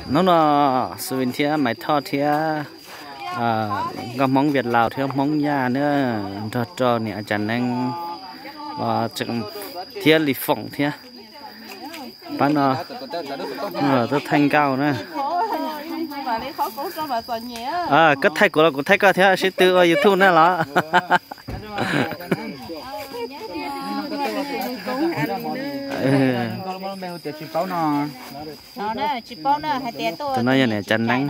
Hnub no Xwm Vin thiab Maiv Thoj thiab nkauj Hmoob Viaj Laus thiab Hmoob Yaj na nrog rau niam Cas Neeb thiab Lis Foom thiab. Pab no tuaj thaij nkauj na. Koj thaij kuv los kuv thaij koj thiab sib tw ua YouTube na los. Tus no yog niam Cas Neeb.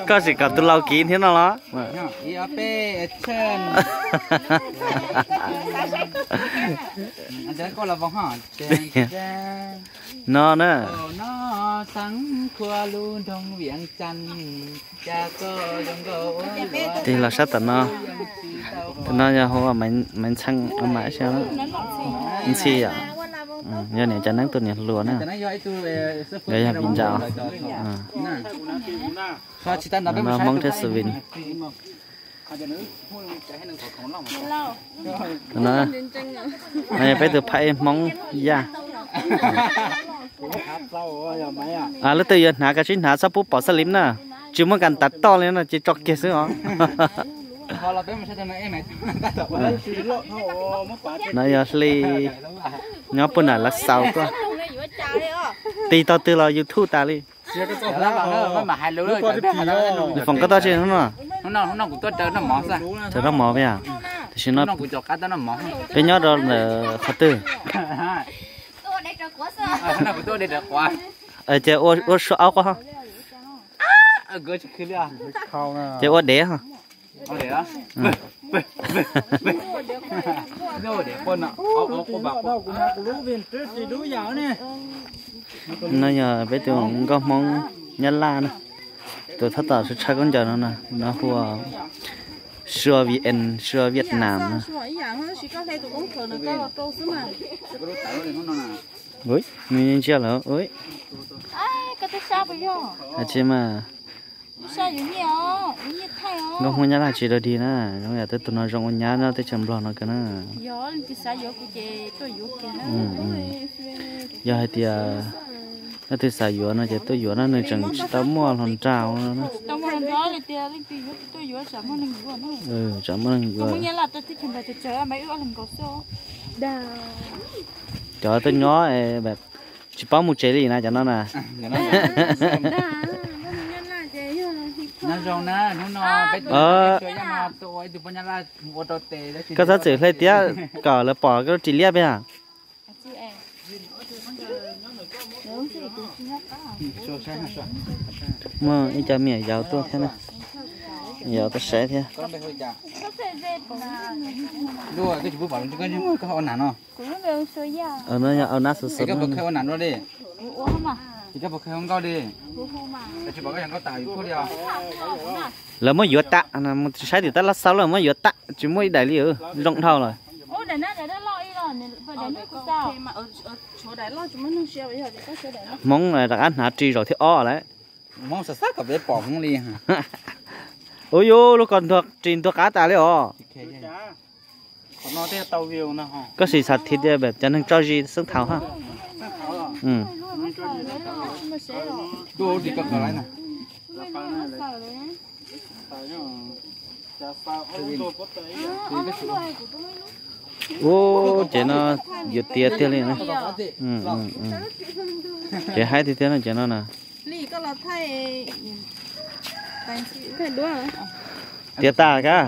Koj sim kom tus laus kiv thiab no los. No na. Tig los sab tom no. Tus no yog hu ua Maiv Ntxhee, Maiv Ntxhi yom. Yog niam Cas Neeb tus niam hluas na. Nkawd yog viv ncaus. No Hmoob thiab Xwm Vin. No yog peb tus phaj ej Hmoob Yaj. Leej twg yuav hnav kav tsij hnav, txhob pub pom xab liv na. Tsis muaj kas tav toj li no ces tso kiag xwb os. No yog hli nyob puag nram Lav Xaus tuaj. Tig tog twg los YouTube tas li. Foom koj tuaj tsi hnub no? Tseem noj mov peb a? Tam sim no peb nyob rau ntawm qhov twg? Ces ua suab aub qo. Ces ua dev ho. No yog peb tus nkauj Hmoob Nyab Laj na. Tus tab tom tshaj khaub ncaws no na, no hu ua Sua Vn, Sua Vietnam na. Nws ntsia lawm. Tsis mas nkauj Hmoob Nyab Laj tsis dog dig na, zoo yam tej tus no zoo ua nyab nyob teb chaws Nplog no kawg na. Yog hais tias leej twg xav yuav no ces tuaj yuav na, nws tseem tsis tau muaj hluas nraug. Tseem muaj neeg yuav. Cov tuaj nyob tsis paub mus tsev li na cov no na. Koj txhob txwm hle tiab kom lawv pom koj lub ris liab peb a. Muaj ib co me nyuam yaus tuaj thiab na, yaus tuaj saib thiab. No yog au nab xov xov. Lawv muab yuav tas, saib tim tab laj xauv lawm muab yuav tas, tsis muaj ib daim li, zoo dhau lawm. Hmoob rov qab hnav ris zaum thib ob lawm. Ua yus lub ko ris ntuag qab tas li os. Koj sim xav thiv tias cov neeg tso zis xeeb thaum hab. Ua ces no yuav tiav tiag li na. Ces haib tiag tiag no ces no na. Tiav tas kab.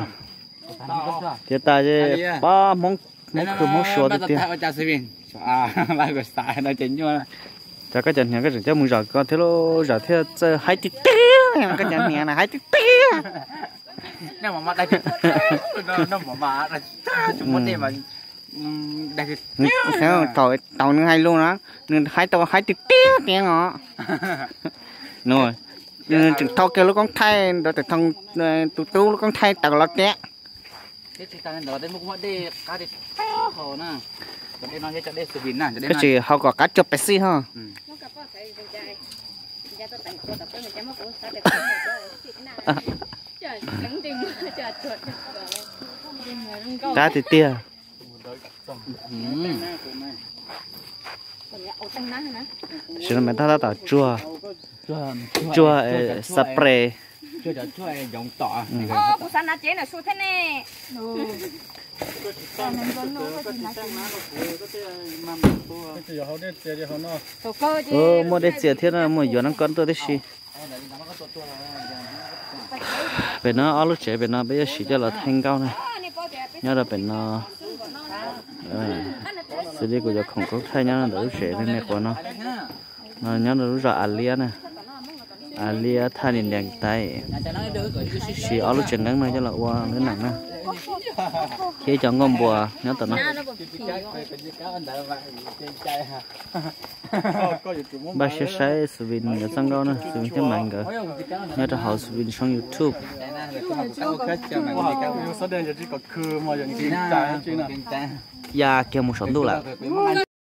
Tiav tas ces pab Hmoob, Hmoob khwv Hmoob suav tiag tiag. Cov koj cov hniav koj tseem coj mus zom koj thiab lauj, zom thiaj txawj haib tiag tiag, koj cov hniav na haib tiag tiag. Thaum nws hais lus na, nws haib tau haib tiag tiag tiag os. Nws tseem thau kiag lub koob thaij, tus tub lub koob thaij tawm los tiag. Koj tsis hau kom qab cuag pes xij ho. Qab tiag tiag. Sim no mas tab tab tom tsuag, tsuag spray. Muaj dej txias thiab no, mus yuav nab kob tuaj tib si. Pem no ob lub tsev pem no peb yuav siv coj los thaij nkauj na. Nyob rau pem no, xws li kuv cov khoom koob thaij nyob ntawm lub tsev me me quav no. No nyob rau lub zos A Liab na, A Liab Thaj Niam Niam Tais. Siv ob lub tsev nqeeb no coj los ua lub neem na, thiab cov nkuaj npua nyob tom no. Npaj siab saib Xu Vin yuav txoj nkauj na, Xu Vin thiab Maiv nkawd nyob rau hauv Xu Vin tshooj YouTube. Ya kiag mus saum ntuj lawm.